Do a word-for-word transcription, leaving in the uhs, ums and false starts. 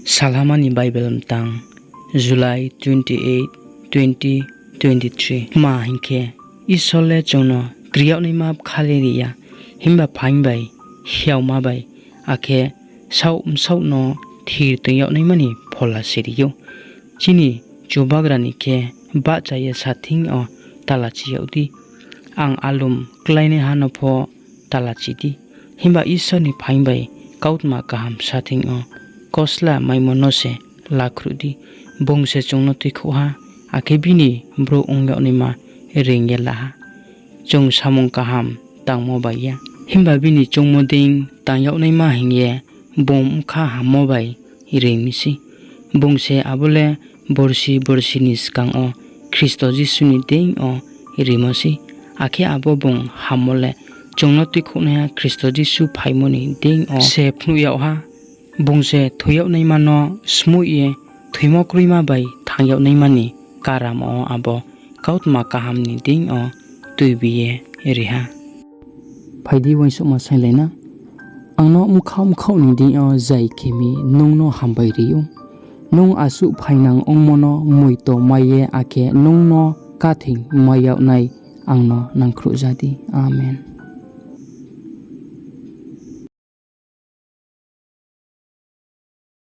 Salhama ni Bible mtang, July twenty-eight, twenty twenty-three. Tma hing khe, Isor le chung no kri yag naima bkha le ri ya, himba phaing bai, hiaoma bai, akhe saoh bsaoh no thir toing yag naima ni phola se ri ou. Chini Chubagra ni khe bahcha ye sa thing yo talachi yag di, ang alum kláinaiha no pho talachi di. Himba Isor ni phaing bai kautma kaham sa thing yo kosla maimo no se lakhruh di. Bung se chung no tuikhouh ha, akhe bini brouh ong yag naima reing ye la ha. Chung samung kaham tangmo bai ya, himba bini choungmo dei tang yag naima hing ye bung bkha hammo bai reing mi sei. Bung se abo le borsi borsi ni skang wo Khristo Jisu ni deing yo rimo sei. Akhe abo bung hammo le chung no tuikhouhnaiha Khristo Jisu phaimo ni deing yo se phnuh yag ha. Bung se thoi yag naima no smoih ye thoimo kroima bai thanng yag naima ni karamo wo abo kautma kaham ni deing yo tuibi ye ri ha. Phai di, uaingsouhma sainglai na. Ang no bkhaoh bkhaoh ni deing yo zai khe mi nung no hambai ri ou. Nung asuh phainang ongmo no moito mai ye, akhe nung no kathing mai yag nai ang no nangkhruhja di. Amen.